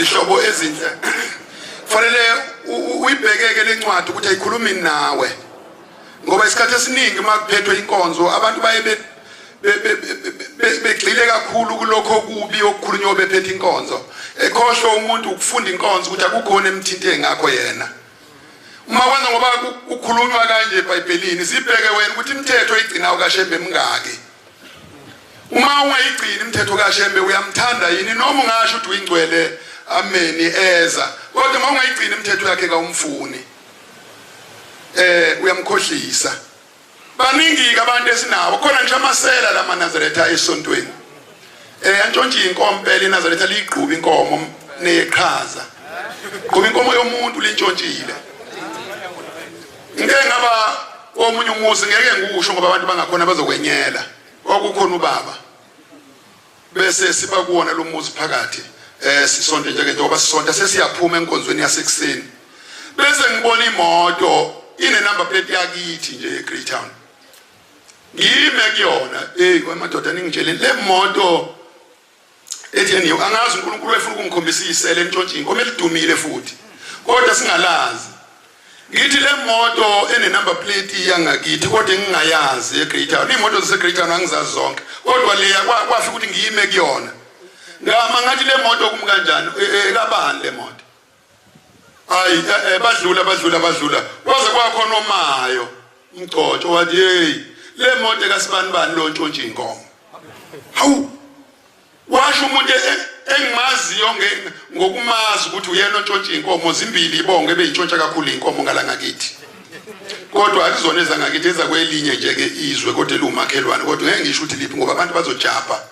Zihlobo ezinhle, kufanele uyibhekeke lencwadi ukuthi ayikhulumi nawe, ngoba isikhathi esiningi uma kuphethwe inkonzo abantu baye begxile kakhulu kulokho okubi okukhulunywa bephethe inkonzo, ekhohlwa umuntu ukufunda inkonzo ukuthi akukhona emthinte ngakho yena. Uma kwenza ngoba kukhulunywa kanje eBhayibhelini, zibheke wena ukuthi imithetho oyigcinayo kaShembe mingaki. Uma ungayigcini imithetho kaShembe uyamthanda yini? Noma ungasho ukuthi uyingcwele, ameni, eza, kodwa uma ungayigcini imithetho yakhe kawumfuni, uyamkhohlisa. Baningi-ke abantu esinabo khona, ngisho amasela la maNazaretha esontweni, antshontshe inkomo impela. INazaretha liyigquba inkomo neyeqhaza, gquba inkomo yomuntu lintshontshile. Ngike ngaba omunye umuzi, ngeke ngikusho ngoba abantu bangakhona bazokwenyela. Kwakukhona ubaba, bese siba kuwona lo muzi phakathi, sisonte nje njengoba sisonta, sesiyaphuma enkonzweni yasekuseni, bese ngibona imoto ine number plate yakithi nje eGreytown. Ngime kuyona, hey kwamadoda, ningitshele le moto ethi eniyo, angazi uNkulunkulu wayefuna ukungikhombisa isele entshontshe inkomo elidumile futhi, kodwa singalazi. Ngithi le moto ene number plate yangakithi kodwa engingayazi eGreytown, iy'moto zaseGreytown angizazi zonke, kodwa leya kwafika ukuthi ngiyime kuyona. Ngama ngathi le moto kumi kanjani, ekabani le moto? Hayi, badlula badlula badlula, kwaze kwakhona omayo umgcotsho wathi, hey, le moto ekasibanibani lo ntshontshe inkomo. Hawu, washo umuntu engimaziyo ngokumazi ukuthi uyena ontshontsha inkomo zimbili, ibonge ebeyintshontsha kakhulu inkomo ngala ngakithi, kodwa akuzona ezangakithi, ezakwelinye nje ke izwe, kodwa eliwumakhelwane, kodwa ngeke ngisho ukuthi liphi ngoba abantu bazojabha.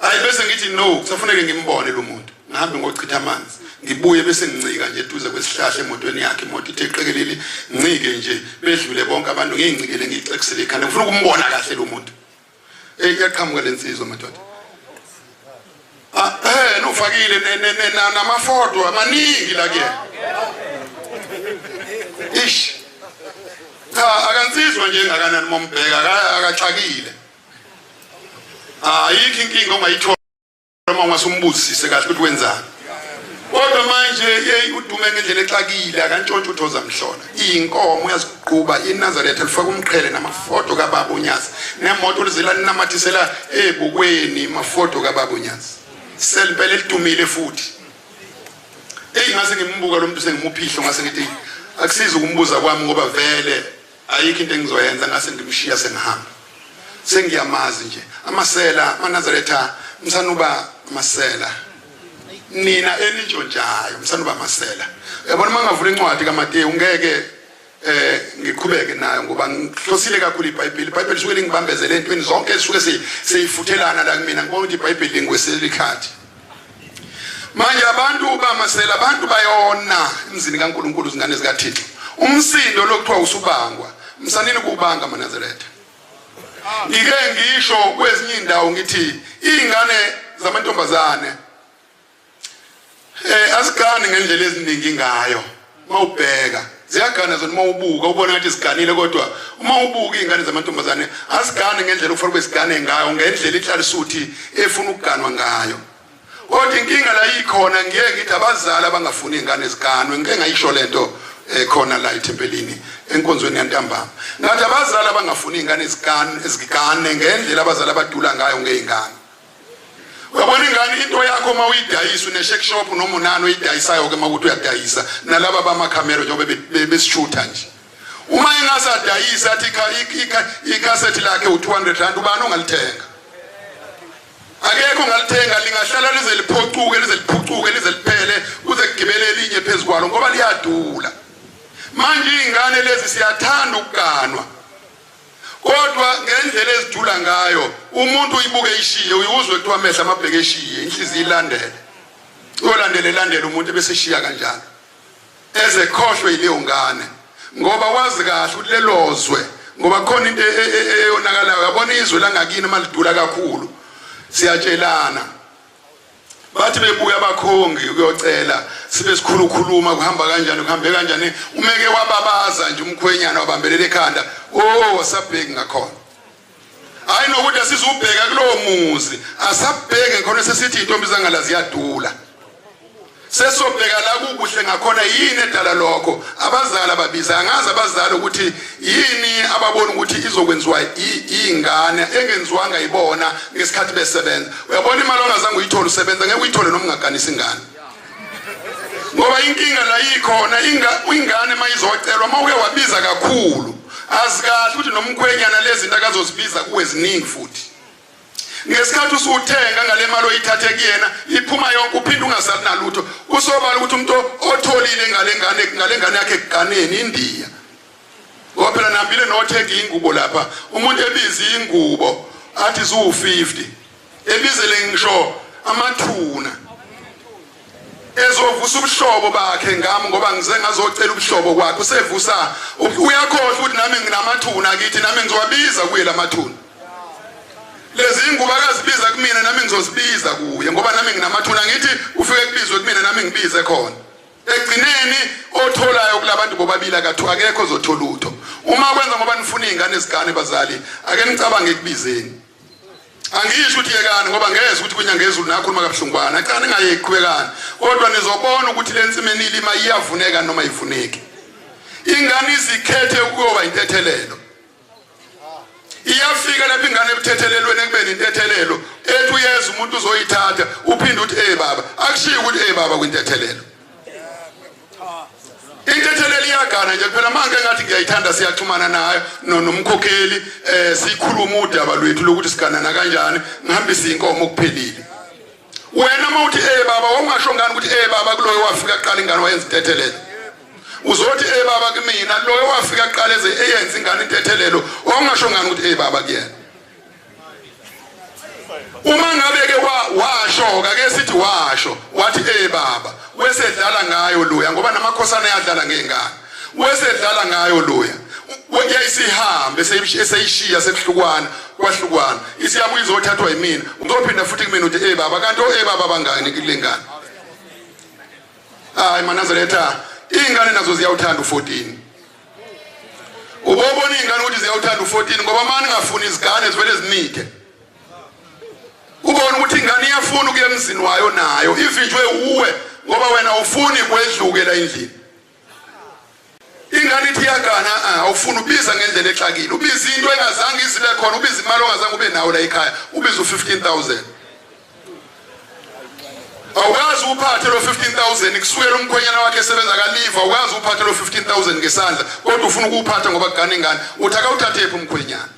Hayi, bese ngithi no, kusafuneke ngimbone lo muntu. Ngihambe ngochitha amanzi, ngibuye, bese ngincika nje eduze kwesihlahla emotweni yakhe. Imoto ithe qekelele, ngincike nje, bedlule bonke abantu, ngiyincikele, ngiyixekisele ikhanda, ngifuna ukumbona kahle lo muntu. Iyaqhamuka lensizwa madoda. Ah, nufakile namafoto amaningi la kuyena. Ish, cha, akansizwa nje engakanani, mombheka akaxakile, ayikho inkinga ongayithola uma ungasumbuzisise kahle ukuthi wenzani. Kodwa manje yeyi, udume ngendlela exakile, akantshontshe uthoza mhlola iy'nkomo, uyaziquba. INazaretha lifaka umqhele namafoto kababa uNyazi, nemoto lizela linamathisela ebukweni mafoto kababa uNyazi, selimpela elidumile futhi. Eyi, ngase ngimbuka lo muntu sengimuphihlo, ngase ngithi akusizi ukumbuza kwami ngoba vele ayikho into engizoyenza. Ngase ngimshiya sengihamba, sengiyamazi nje. Amasela amaNazaretha, msanuba amasela nina enintshontshayo, msanuba amasela. Uyabona, uma ngavula incwadi kaMateyu, ngeke ngiqhubeke nayo ngoba ngihlosile kakhulu iBhayibheli. IBhayibheli lisuke lingibambezele entweni zonke, lisuke seyifuthelana la kumina, ngibona ukuthi iBhayibheli lingwesela ikhathi. Manje abantu bamasela, abantu bayona emzini kaNkulunkulu, izingane zikaThixo. Umsindo lokuthiwa usubangwa, msanini kuubanga maNazaretha. Ngike ngisho kwezinye indawo ngithi izingane zamantombazane azigani ngendlela eziningi ngayo. Mawubheka ziyagana zona, uma ubuka ubona ngathi ziganile, kodwa uma ubuka izingane zamantombazane azigani ngendlela okufanele bezigane ngayo, ngendlela inhlalisuthi efuna ukuganwa ngayo. Kodwa inkinga la ikhona, ngiye ngithi abazali abangafuni izingane ziganwe, ngike ngayisho lento khona la ethempelini enkonzweni yantambama, ngathi abazali abangafuni izingane zigane zigane ngendlela abazali abadula ngayo ngey'ngane. Uyabona ingane into yakho uma uyidayisa, une-shake shop noma unani oyidayisayo-ke, uma kuthi uyadayisa nalaba bamakhamera njengoba besishutha nje, uma engasadayisi athi ikhasethi lakhe u-R200, ubani ongalithenga? Akekho ongalithenga. Lingahlala lize liphocuke, lize liphucuke, lize liphele, kuze kugibele elinye phezu kwalo ngoba liyadula. Manje iy'ngane lezi siyathanda ukuganwa, kodwa ngendlela ezidula ngayo umuntu uyibuke ishiye, uyuzwe kuthiwa amehlo amabheke eshiye, inhliziyo ilandele, uyolandela elandela umuntu ebese eshiya kanjalo, eze khohlwe yileyo ngane, ngoba wazi kahle ukuthi lelo zwe, ngoba khona into eyonakalayo. Yabona izwe langakini uma lidula kakhulu, siyatshelana, bathi bebuya abakhongi ukuyocela, sibe sikhulu khuluma, kuhamba kanjani, kuhambe kanjani. Umeke wababaza nje umkhwenyana wabambelela ekhanda, oh, asabheki ngakhona. Hayi, nokuthi asizubheka kulowo muzi, asabheke khona, sesithi intombi zangala ziyadula. Sesobheka la kukuhle ngakhona, yini edala lokho? Abazali ababiza, angazi abazali ukuthi yini ababona ukuthi izokwenziwa ingane engenziwanga yibona ngesikhathi besebenza. Uyabona, imali ongazange uyithole usebenza ngeke uyithole noma ungaganisa ingane, ngoba inkinga la ikhona. Ingane mayizocelwa, uma uke wabiza kakhulu, azikahle ukuthi nomkhwenyana lezi zinto akazozibiza kuwe ziningi futhi. Ngesikhathi usuthenga ngale mali oyithathe kuyena, iphuma yonke, uphinde ungasali nalutho. Kusobala ukuthi umuntu otholile ngale ngane yakhe ekuganeni indiya, ngoba phela nihambile nothenga ingubo lapha. Umuntu ebiza ingubo athi ziwu-50, ebizele ngisho amathuna, ezovusa ubuhlobo bakhe ngami ngoba ngize ngazocela ubuhlobo kwakhe. Usevusa, uyakhohlwa ukuthi nami nginamathuna kithi, nami ngizowabiza kuye lamathuna. Lezi ingubo akazibiza kumina, nami ngizozibiza kuye, ngoba nami nginamathuna. Ngithi ufike kubizwe kumina, nami ngibize khona. Ekugcineni otholayo kulabantu bobabili akathu, akekho ozothola utho. Uma kwenza ngoba nifuna iy'ngane ezigane, bazali, ake nicabange ekubizeni. Angisho ukuthi yekani, ngoba ngeze ukuthi kwinyanga ezulu nakhuluma kabuhlungwana cha, ningayeki, qhubekani, kodwa nizobona ukuthi le nsimi enilima iyavuneka noma ivuneki. Ingane izikhethe ukuyoba intethelelo. Iyafika lapho ingane ebuthethelelweni, ekubeni intethelelo, ethi uyeza umuntu uzoyithatha, uphinde uthi, "Eh baba." Akushiyi ukuthi "Eh baba" kwintethelelo. Intethelelo iyagana nje kuphela. Manje ngathi ngiyayithanda, siyaxhumana nayo nomkhokheli, sikhuluma udaba lwethu lokuthi siganana kanjani, ngihambise inkomo, kuphelile. Wena uma uthi "Eh baba", wawungasho ngani ukuthi "Eh baba" kuloyo wafika kuqala ingane wayenza intethelelo? Uzothi "Eh baba" kumina, loyo wafika kuqala eze eyenza ingane intethelelo, wawungasho ngani ukuthi "Eh baba" kuyena? Uma ngabe ke washo, ake sithi washo wathi "Eh baba", wesedlala ngayo loya, ngoba namakhosana ayadlala ngengane. Wesedlala ngayo loya, yayisihambe eseyishiya, sekuhlukwana kwahlukwana, isiyabuya izothathwa yimina, uzophinda futhi kumina uthi "Eh baba". Kanti o "Eh baba" bangani kule ngane? Hayi, Manazaretha, iy'ngane nazo ziyawuthanda u-14. Ubobona iy'ngane ukuthi ziyawuthanda u-14, ngoba uma ningafuni izigane zivele zimithe. Ubona ukuthi ingane iyafuna ukuya emzini wayo nayo, ivinjwe uwe ngoba wena ufuni kwedluke la endlini. Ingane ithi iyagana, awufuni, ubiza ngendlela exakile, ubiza into engazange izibe khona, ubiza imali ongazange ube nawo la ekhaya, ubiza u-15,000. Awukazi uphathe lo 15,000 kusukela umkhwenyana wakhe esebenza kaliva. Awukazi uphathe lo 15,000 ngesandla, kodwa ufuna ukuwuphatha ngoba kugana ingane. Uthi akawuthathe phi umkhwenyana?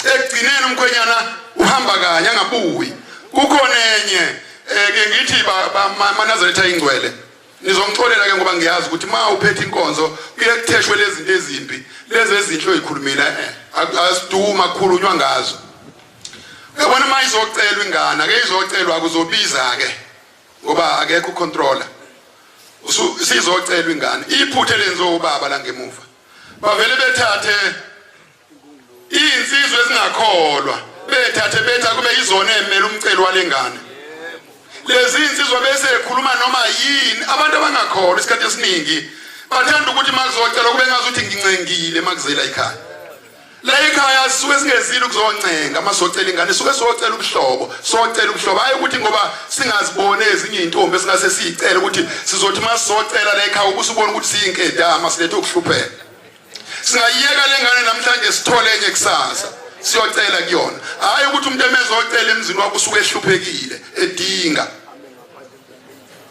Ekugcineni umkhwenyana uhamba kanye angabuyi. Kukhona enye, ke ngithi Manazaretha ingcwele, nizongixolela ke, ngoba ngiyazi ukuthi uma uphethe inkonzo kuye kutheshwe lezi zinto ezimbi, lezi ezinhle oyikhulumile aziduma kukhulunywa ngazo. Uyabona, uma izocelwa ingane, ake izocelwa, kuzobiza ke ngoba akekho ucontroller. Sizocelwa ingane, iphuthe lenziwe ubaba la ngemuva, bavele bethathe iy'nsizwa ezingakholwa, bethathe betha kube yizona emele umceli walengane. Lezi insizwa bese ekhuluma noma yini. Abantu abangakholwa isikhathi esiningi bathanda ukuthi makuzocelwa kube ngazuthi ngincengile. Makuzela ekhaya, la ekhaya sisuke singezile ukuzoncenga. Masocela ingane suke socela ubuhlobo, socela ubuhlobo, hayi ukuthi ngoba singazibone ezinye izintombi esingase siyicele, ukuthi sizothi masocela la ekhaya ubusubona ukuthi siyinkedama, silethe ukuhlupheka. Singayiyeka lengane namhlanje, sithole enye kusasa, siyocela kuyona. Hayi ukuthi umuntu emezocela emzini wakho usuke ehluphekile edinga.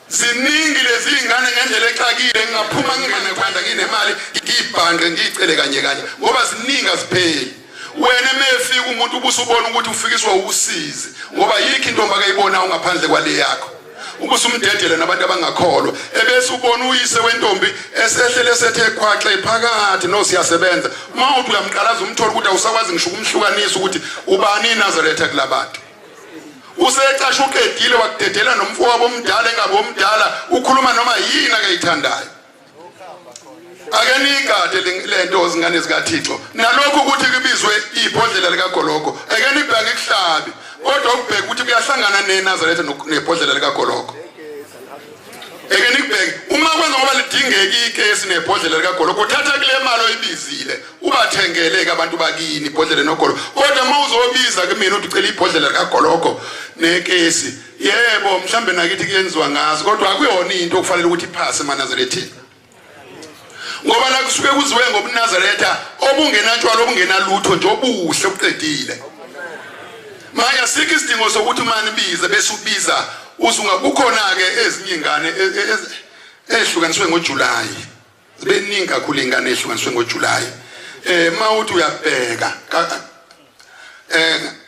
Ziningi lezi ingane ngendlela exakile. Ngingaphuma ngingene kwanda nginemali, ngiyibhanqe, ngiyicele kanye kanye, ngoba ziningi, azipheli. Wena emefika umuntu ubusubona ukuthi ufikiswa usizi, ngoba yikho intombi akayibona ngaphandle kwale yakho, ubusumdedela nabantu abangakholwa. Ebese ubona uyise wentombi esehlele esethe khwaxe phakathi no siyasebenza. Uma uthi uyamqalaza, umthola ukuthi awusakwazi ngisho ukumhlukanisa ukuthi ubani iNazaretha kulabantu. Usecasha, uqedile, wakudedela nomfowabo omdala, engabe omdala ukhuluma noma yini akayithandayo. Ake niyigade lento, zingane zikaThixo. Nalokhu ukuthi kubizwe ibhodlela likagologo, ake nibheke ikuhlabi, kodwa ukubheka ukuthi kuyahlangana neNazaretha nebhodlela likagologo, eke nikubheke. Uma kwenza ngoba lidingeka ikesi nebhodlela likagologo, uthatha kule mali oyibizile, ubathengele-ke abantu bakini ibhodlela nogologo. Kodwa uma uzobiza kumina uthi ucela ibhodlela likagologo nekesi. Yebo, mhlambe nakithi kuyenziwa ngazo, kodwa akuyona into okufanele ukuthi iphase emaNazarethini, ngoba la kusuke kuziwe ngobuNazaretha obungenatshwala, obungenalutho nje, obuhle obuqedile. Manje asikho isidingo sokuthi uma nibize bese ubiza uzunga. Kukhona-ke ezinye iy'ngane ehlukaniswe ngoJulayi, zibe ningi kakhulu iy'ngane ehlukaniswe ngoJulayi. Uma uthi uyabheka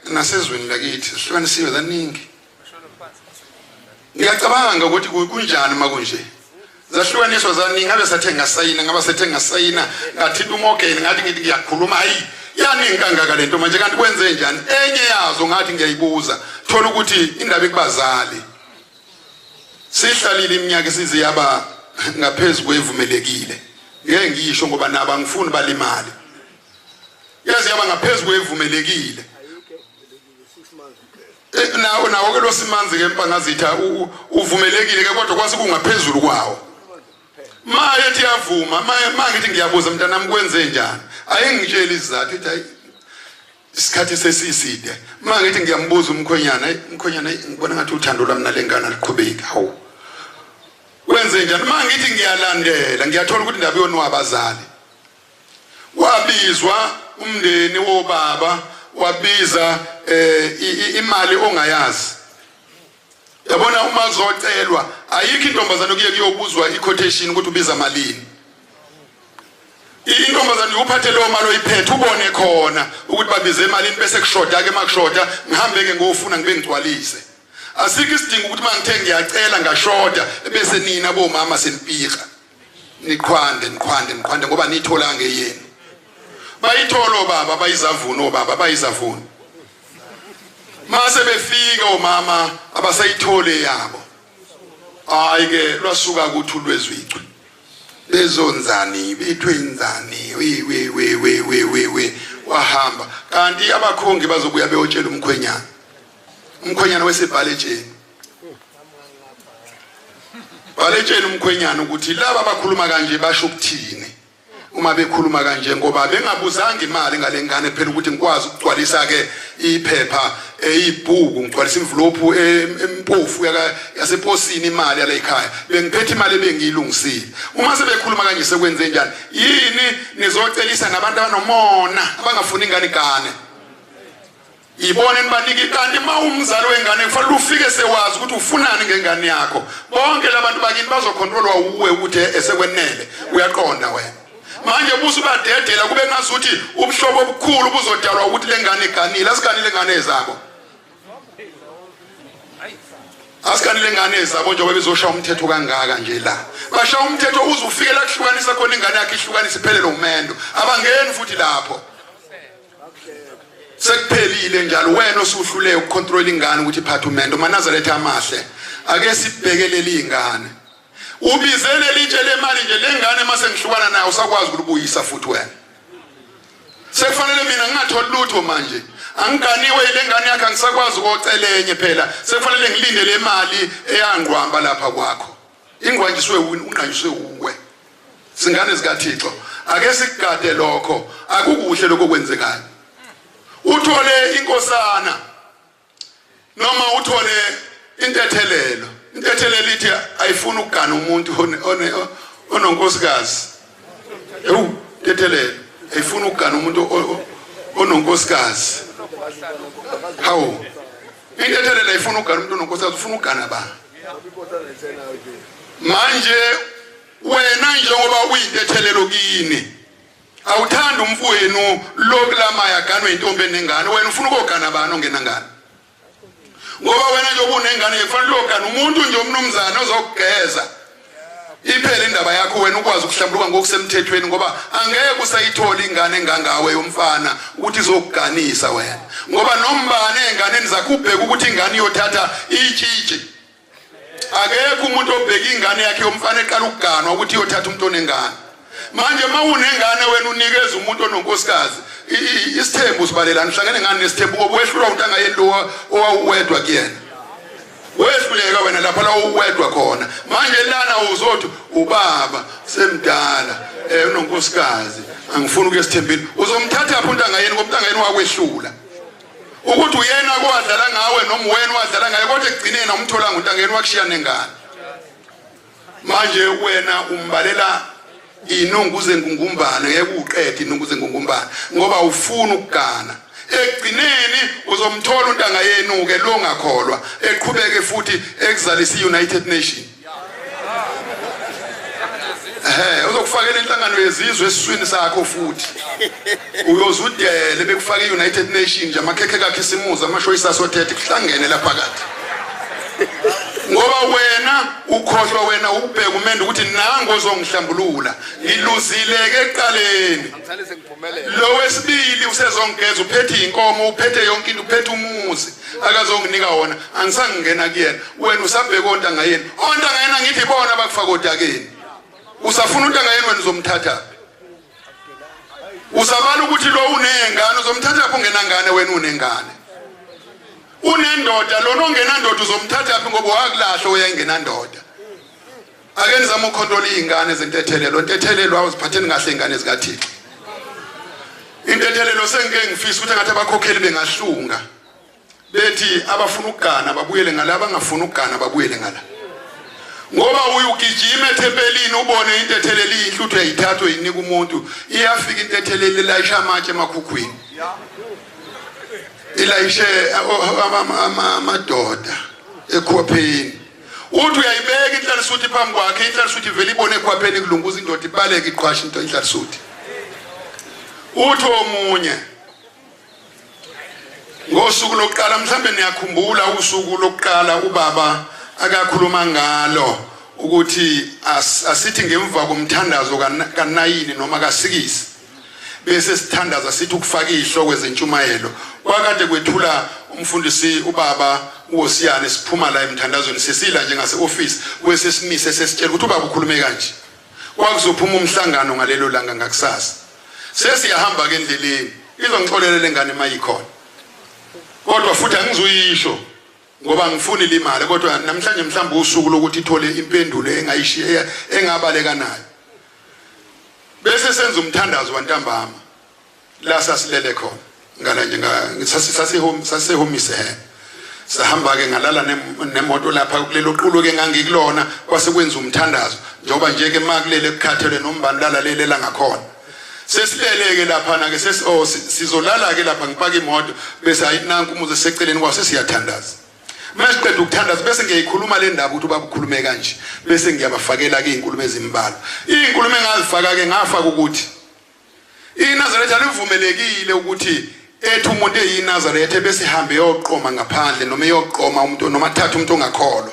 nasezweni lakithi zihlukanisiwe zaningi. Ngiyacabanga ukuthi kunjani uma kunje, zahlukaniswa zaningi. Ngabe sathe ngasayina, ngabe sethe ngasayina, ngathinta uMorgan, ngathi ngithi ngiyakhuluma, hayi, yaningi kangaka lento manje, kanti kwenze njani? Enye yazo ngathi ngiyayibuza, thola ukuthi indaba ikubazali. Sihlalile iminyaka isize yaba ngaphezu kwevumelekile, ngeke ngisho ngoba nabo angifuni balimale, yaze yaba ngaphezu kwevumelekile. Nawo nawo ke losimanzi ke mpangazitha uvumelekile ke, kodwa kwase kungaphezulu kwawo. Maye ethi yavuma, maye mangithi ngiyabuza, mntanami, kwenze njani? Ayengitshela isizathu, ethi hayi, isikhathi sesiside. Mangithi ngiyambuza umkhwenyana, hey mkhwenyana, ngibona ngathi uthando lwami nalengane aliqhubeki. Hawu, kwenze njani? Mangithi ngiyalandela, ngiyathola ukuthi indaba yoniwa abazali. Wabizwa umndeni wobaba, wabiza imali ongayazi. Yabona, uma kuzocelwa, ayikho intombazane kuye kuyobuzwa i-quotation ukuthi ubiza malini. Intombazane uphathe leyo mali oyiphethe, ubone khona ukuthi babize emalini, bese kushoda ke. Makushoda, ngihambe ke ngofuna ngibe ngigcwalise. Asikho isidingo ukuthi mangithe ngiyacela ngashoda, bese nina bomama senipika, niqhwande, niqhwande, niqhwande, ngoba nitholanga eyenu. Bayithola obaba, bayizavuna obaba, bayizavuna. Mase befika omama abasayithole yabo, hayi ke, lwasuka kuthi ulwezwicwe bezonzani, bethwenzani, we we we we we we we, wahamba. Kanti abakhongi bazobuya beyotshela umkhwenyana, umkhwenyana wesebhale etsheni, baletshela umkhwenyana ukuthi laba abakhuluma kanje basho ukuthini uma bekhuluma kanje, ngoba bengabuzanga imali ngale ngane phela, ukuthi ngikwazi ukugcwalisa ke iphepha, eyibhuku, ngigcwalisa imvulophu empofu yaseposini, imali yala ekhaya. Bengiphethe imali ebengiyilungisile. Uma sebekhuluma kanje, sekwenze njani? Yini nizocelisa nabantu abanomona, abangafuni ingane igane? Ibone nibanike. Kanti uma umzali wengane kufanele ufike sewazi ukuthi ufunani ngengane yakho. Bonke labantu bakini bazokhontrolwa uwe ukuthi esekwenele, uyaqonda wena. Manje busu badedela kube ngazuthi ubuhlobo obukhulu buzodalwa ukuthi lengane iganile. Asiganile ingane ezabo, asiganile ingane ezabo, njengoba bezoshaya umthetho kangaka nje la. Bashaya umthetho uze ufike la kuhlukanisa khona ingane yakhe, ihlukanise iphelele umendo, abangeni futhi lapho, sekuphelile njalo. Wena osuhluleke ukucontrol ingane ukuthi iphathe umendo. MaNazaretha amahle, ake sibhekelele ingane. Ubizele litshe lemali nje lengane, mase ngihlukana nayo usakwazi ukulubuyisa futhi wena. Sekufanele mina ngingatholi lutho manje, angiganiwe ile ngane yakhe, angisakwazi ukocela enye phela, sekufanele ngilinde le mali eyangqwamba lapha kwakho, ingqwanjiswe, ungqanjiswe uwe. Singane zikaThixo, ake sikugade lokho, akukuhle lokho kwenzekayo. Uthole inkosana noma uthole intethelelo, intethelelo ithi ayifuni ukugana umuntu ononkosikazi. Ewu, intethelelo ayifuni ukugana umuntu ononkosikazi. Hawu, intethelelo ayifuni ukugana umuntu ononkosikazi, ufuna ukugana ba manje wena njengoba uyintethelelo kini, awuthandi umfowenu lo kulamaya aganwe intombi enengane, wena ufuna ukogana bani ongenangane? Ngoba wena njengoba unengane, kufanele uyogana umuntu nje, umnumzane ozokugeza, iphele indaba yakho, wena ukwazi ukuhlambuluka ngokusemthethweni, ngoba angeke usayithola ingane engangawe yomfana ukuthi izokuganisa wena, ngoba nombane ey'nganeni zakho ubheke ukuthi ingane iyothatha itshitshi. Akekho umuntu obheka ingane yakhe yomfana eqala ukuganwa ukuthi iyothatha umuntu onengane. Manje uma unengane wena unikeza umuntu ononkosikazi isithembu, sibalelani, uhlangene ngani nesithembu? Ngoba wehlulwa untanga yeni lo owawuwedwa kuyena, wehluleka wena lapha la uwedwa khona. Manje lana uzothi ubaba semdala, unonkosikazi, angifuni ukuya esithembini. Uzomthatha phi untanga yeni, ngoba untanga yeni wakwehlula? Ukuthi uyena kowadlala ngawe noma wena wadlala ngaye, kodwa ekugcineni awumtholanga untangeni, wakushiya nengane. Manje wena umbalela inungu zengungumbane, ngeke uqede inungu zengungumbane ngoba ufuna ukugana. Ekugcineni uzomthola untanga yenu ke lo ngakholwa, eqhubeke futhi ekuzalisa i-United Nation. Ehhe, uzokufakela inhlangano yezizwe esiswini sakho futhi uyozudele bekufaka i-United Nation nje, amakhekhe kakhisimuzi, amashoyisa asothethe kuhlangene lapha kade, ngoba wena ukhohlwa, wena ubheka umendo ukuthi nangu ozongihlambulula, ngiluzile-ke ekuqaleni. Lo wesibili usezongigeza, uphethe inkomo, uphethe yonke into, uphethe umuzi, akazonginika wona, angisangingena kuyena. Wena usabheka ontanga yenu, ontanga yena ngithi bona bakufaka odakeni, usafuna untanga yenu, wena uzomthatha. Usabala ukuthi lo unengane, uzomthatha phi ungenangane? Wena unengane, unendoda. Lona ongenandoda uzomthatha phi, ngoba wakulahla oyayengenandoda? Ake nizame ukukhontrola iy'ngane zentethelelo. Ntethelelo, awuziphatheni kahle iy'ngane zikaThixo. Intethelelo, sengike ngifisa ukuthi engathi abakhokheli bengahlunga bethi abafuna ukugana babuyele ngala, abangafuni ukugana babuyele ngala, ngoba uye ugijima ethempelini ubone intethelelo inhle, uthi uyayithatha uyinika umuntu, iyafika intethelelo ilayisha amatshe emakhukhwini, ilayishe amadoda ekhwapheni. Uthi uyayibeka inhlalisuthi phambi kwakhe, inhlalisuthi ivele ibone ekhwapheni kulunguza indoda, ibaleke iqhwasha into inhlalisuthi. Uthi omunye ngosuku lokuqala, mhlambe niyakhumbula usuku lokuqala ubaba akakhuluma ngalo ukuthi asithi ngemva komthandazo kanayini noma kasikisi bese sithandaza sithi ukufaka izihloko zentshumayelo. Kwakade kwethula umfundisi ubaba uWosiyane, siphuma la emthandazweni sesila nje ngase office, kwese simise sesitshela ukuthi ubaba ukhulume kanje, kwakuzophuma umhlangano ngalelo langa ngakusasa. Sesiyahamba ke endleleni, izongixolela lengane mayikhona, kodwa futhi angizuyisho ngoba ngifuni limali, kodwa namhlanje mhlawumbe usuku lokuthi ithole impendulo engayishiya engabaleka nayo. Bese senza umthandazo wantambama la sasilele khona ngala nje, sasihomise he, sahamba ke ngalala nemoto lapha kulelo qulo ke ngangikulona. Kwase kwenza umthandazo njengoba nje ke makulele kukhathelwe nombani lala lele la ngakhona. Sesilele ke lapha na ke sesi, oh, sizolala ke lapha, ngipaka imoto bese hayi nanku umuzi seceleni kwaso, siyathandaza. Masiqeda ukuthandaza bese ngiyayikhuluma le ndaba ukuthi ubaba ukhulume kanje, bese ngiyabafakela ke izinkulumo ezimbalwa. Izinkulumo engazifaka ke, ngafaka ukuthi iNazaretha livumelekile ukuthi ethi umuntu eyiNazaretha bese ihambe yoqoma ngaphandle noma eyoqoma umuntu noma athathe umuntu ongakholwa.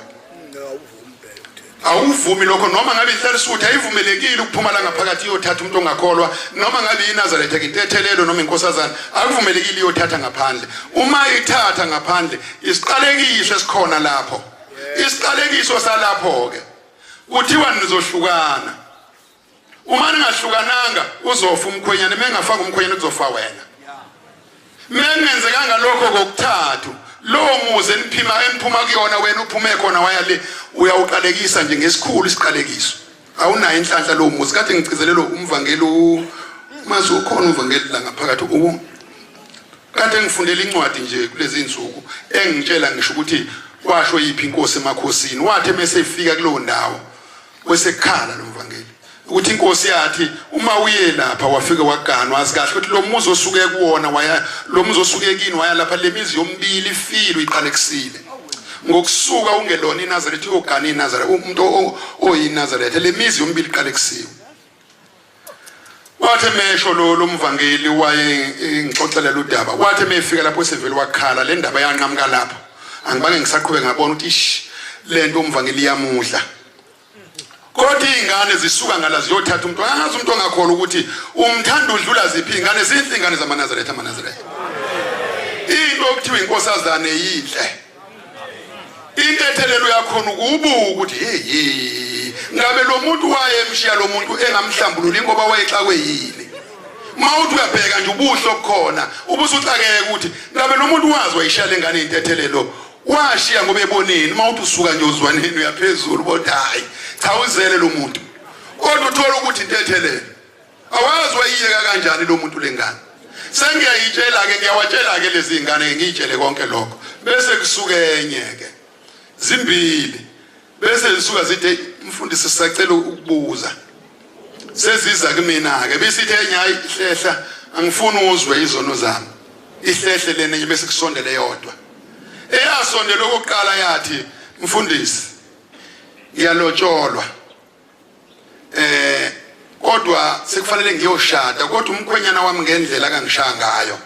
Awuvumi lokho, noma ngabe inhlalisuthi ayivumelekile ukuphuma la ngaphakathi iyothatha umuntu ongakholwa, noma ngabe iNazaretha intethelelo noma inkosazana, akuvumelekile iyothatha ngaphandle. Uma ithatha ngaphandle, isiqalekiso esikhona lapho, isiqalekiso salapho ke kuthiwa nizohlukana. Uma ningahlukananga uzofa umkhwenyana, mengafaka umkhwenyana kuzofa wena. Mengenzekanga lokho kokuthathu, lowo muzi eniphima eniphuma kuyona, wena uphume khona waya le, uyawuqalekisa nje ngesikhulu isiqalekiso. Awunayo inhlanhla lowo muzi. Kade ngigcizelelo umvangeli mazi ukhona umvangeli la ngaphakathi, kade ngifundela incwadi nje kulezi insuku engitshela ngisho ukuthi kwasho yiphi inkosi emakhosini, wathi mese efika kulowo ndawo kwesekhala lo mvangeli ukuthi inkosi yathi uma uye lapha wafike waganwa, azi kahle ukuthi lo muzi osuke kuwona waya, lo muzi osuke kini waya lapha, le mizi yomibili ifile, uyiqalekisile ngokusuka ungelona iNazaretha uyogana iNazaretha, umuntu oyiNazaretha, le mizi yomibili iqalekisiwe. Wathi mesho lo mvangeli waye ngixoxela lo daba, wathi mefika lapho sevele wakhala, le ndaba yanqamuka lapho, angibange ngisaqhubeka, ngabona ukuthi ish, lento umvangeli iyamudla. Kodwa iy'ngane zisuka ngala ziyothatha umuntu, angazi umuntu ongakholwa ukuthi umthanda udlula ziphi iy'ngane. Zinhle iy'ngane zamaNazaretha, amaNazaretha into okuthiwa inkosazane yinhle, intethelelo uyakhona ukubuka ukuthi hey, ngabe lo muntu wayemshiya lo muntu engamhlambululi ngoba wayexakwe yini? Uma uthi uyabheka nje ubuhle obukhona, ubusuxakeka ukuthi ngabe lo muntu wazi wayishiya lengane intethelelo, washiya ngoba eboneni. Uma uthi usuka nje uzwaneni uyaphezulu, bodwa hayi cha, uzele lo muntu, kodwa uthola ukuthi intethelelo awazi wayiyeka kanjani lo muntu lengane. Sengiyayitshela ke, ngiyawatshela ke lezi ngane, ngiyitshele konke lokho, bese kusuke enye ke, zimbili, bese zisuka zithi, "Mfundisi, sisacela ukubuza." Seziza kumina ke, bese ithi enye, "Hayi, hlehla, angifuni uzwe izono zami." Ihlehle lena, bese kusondele yodwa. Eyasondela okokuqala yathi, "Mfundisi, ngiyalotsholwa, kodwa sekufanele ngiyoshada, kodwa umkhwenyana wami ngendlela akangishaya ngayo."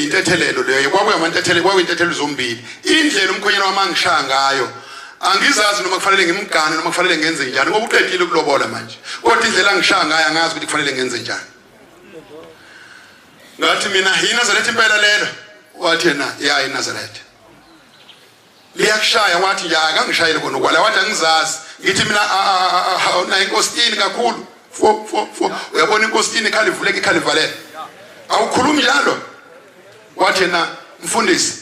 Intethelelo leyo, kwakuyamantethelelo, kwakuyintethelelo zombili. "Indlela umkhwenyana wami angishaya ngayo, angizazi noma kufanele ngimgane noma kufanele ngenze njani, ngoba uqedile ukulobola manje, kodwa indlela angishaya ngayo angazi ukuthi kufanele ngenze njani." Ngathi mina, "INazaretha impela lelo?" Wathi yena, "Ya, iNazaretha liyakushaya." Wathi, "Ya, akangishayeli kona kwala." Wathi, "Angizazi." Ngithi mina, "Awunayo inkositini kakhulu, fo fo fo, uyabona inkositini ikhala ivuleka, ikhala ivaleka, awukhulumi njalo." Wathi yena, "Mfundisi,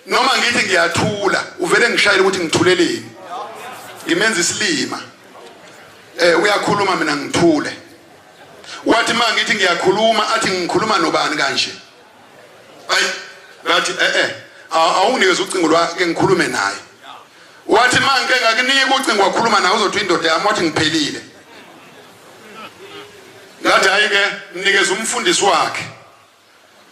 noma ngithi ngiyathula, uvele ngishayele ukuthi ngithuleleni, ngimenza isilima. Uyakhuluma, mina ngithule." Wathi, "Ma ngithi ngiyakhuluma, athi ngikhuluma nobani kanje?" Ayi, ngathi, "Awunginikeze ucingo lwakhe ngikhulume naye." Wathi, "Ma ngike ngakunika ucingo wakhuluma naye, uzothi indoda yami." Wathi, "Ngiphelile." Ngathi, "Hayi ke, mnikeze umfundisi wakhe."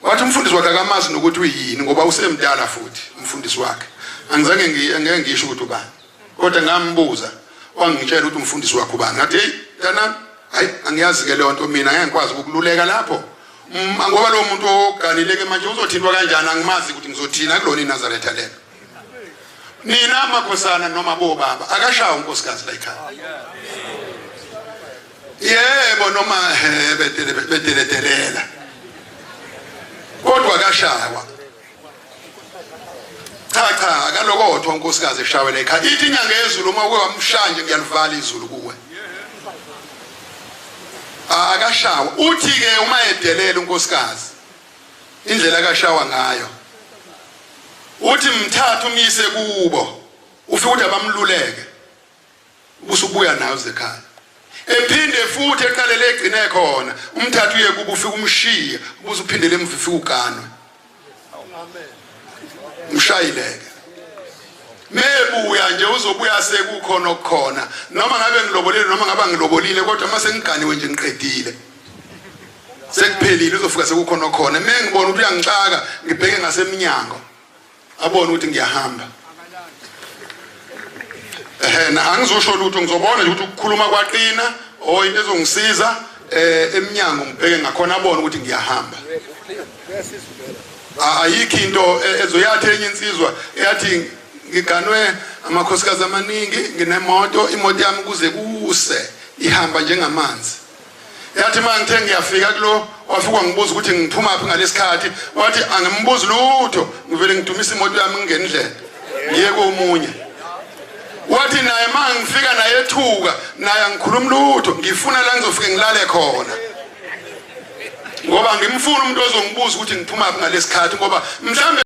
Wathi umfundisi wakhe akamazi nokuthi uyini, ngoba usemdala futhi umfundisi wakhe. Angizange ngeke ngisho ukuthi ubani, kodwa ngambuza, wangitshela ukuthi umfundisi wakhe ubani. Ngathi, "Hey mntanami, hayi, angiyazi ke leyo nto mina, ngeke ngikwazi ukukululeka lapho, ngoba lo muntu oganile ke manje uzothintwa kanjani? Angimazi ukuthi ngizothina kulona iNazaretha lelo." Nina makhosana noma bobaba, akashawa unkosikazi la ekhaya, yebo, noma bedeledelela, kodwa akashawa. Cha cha, akalokothwa unkosikazi eshawela ekhaya. Ithi inyanga yezulu, uma uke wamshaya nje, ngiyalivala izulu kuwe. Akashawa. Uthi ke uma edelela unkosikazi, indlela akashawa ngayo, uthi mthatha umyise kubo, ufike ukuthi abamluleke, ubusubuya nayo ekhaya. Ephinde futhi eqalele egcine khona, umthatha uye kubo, ufike umshiye, ubusuphindele emuva, ufike uganwe. Mshayileke mebuya nje, uzobuya sekukhona okukhona, noma ngabe ngilobolile noma ngabe ngilobolile, kodwa uma sengiganiwe nje, ngiqedile, sekuphelile, uzofika sekukhona khona. Mengibona ukuthi uyangixaka, ngibheke ngaseminyango, abone ukuthi ngiyahamba. Ehe, na angizosho lutho, ngizobona nje ukuthi ukukhuluma kwaqina o into ezongisiza eminyango, ngibheke ngakhona, abone ukuthi ngiyahamba. Ayikho into ezoyathi. Enye insizwa eyathi, "Ngiganwe amakhosikazi amaningi, nginemoto, imoto yami kuze kuse ihamba njengamanzi." Yathi, "Uma ngithe ngiyafika kulo, wafika ngibuza ukuthi ngiphuma phi ngalesikhathi, wathi angimbuzi lutho, ngivele ngidumisa imoto yami, ngingena indlela ngiye komunye." Wathi naye, "Ma ngifika naye ethuka naye, angikhulumi lutho, ngifuna la ngizofike ngilale khona, ngoba ngimfuna umuntu ozongibuza ukuthi ngiphuma phi ngalesikhathi, ngoba mhlambe